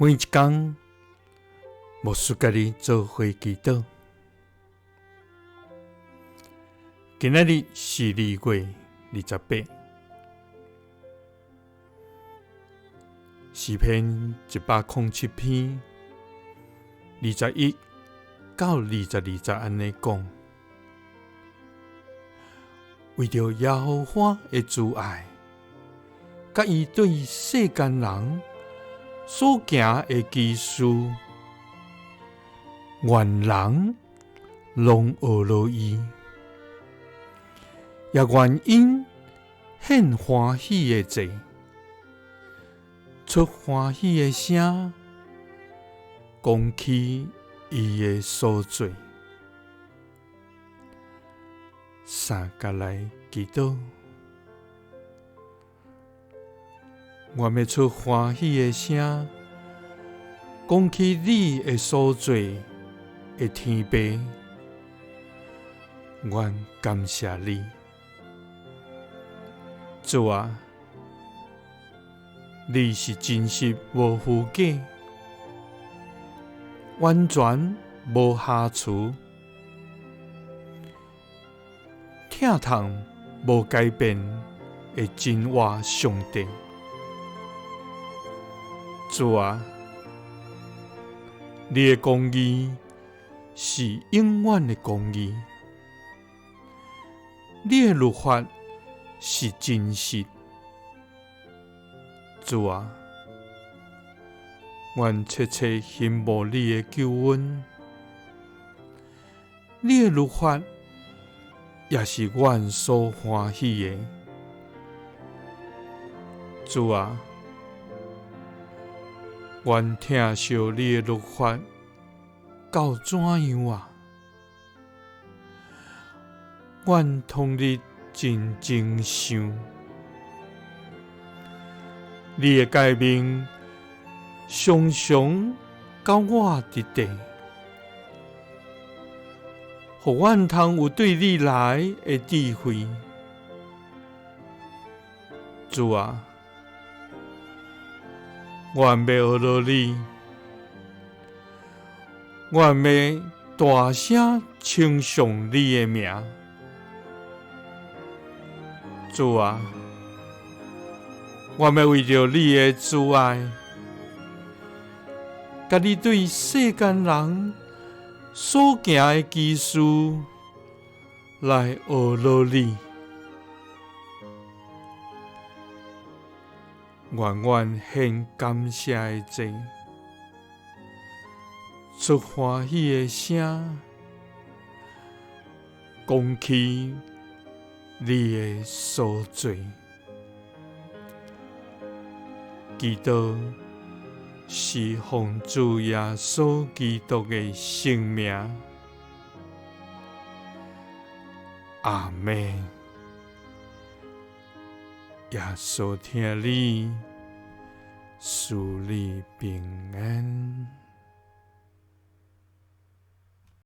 每一工，牧師佮你做伙祈禱。今仔日是2月28，詩篇107篇21到22節按呢講：為著耶和華的慈愛，佮伊對世間人所行的奇事，願人攏學樂伊，也願𪜶獻歡喜的祭，出歡喜的聲，講起伊的所做。三佮來祈禱。我欲出歡喜的聲，講起你的所做的天父，阮感謝你，主啊，你是真實無虛假，完全無瑕疵，疼痛無改變的真活上帝。主啊，你的公義是永遠的公義，你的律法是真實。主啊，阮切切欣慕你的救恩，你的律法也是阮所歡喜的。主啊，阮疼惜你的律法到怎樣啊？阮終日靜靜想，你的誡命常常佮我佇底，予阮通有對你來的智慧。主啊，阮欲學樂你，阮欲大聲稱頌你的名。主啊，阮欲為著你的慈愛，佮你對世間人所行的奇事來學樂你。願阮獻感謝的祭，出歡喜的聲，講起你的所做。祈禱是奉主耶穌基督的聖名。阿們。耶穌疼你，賜你平安。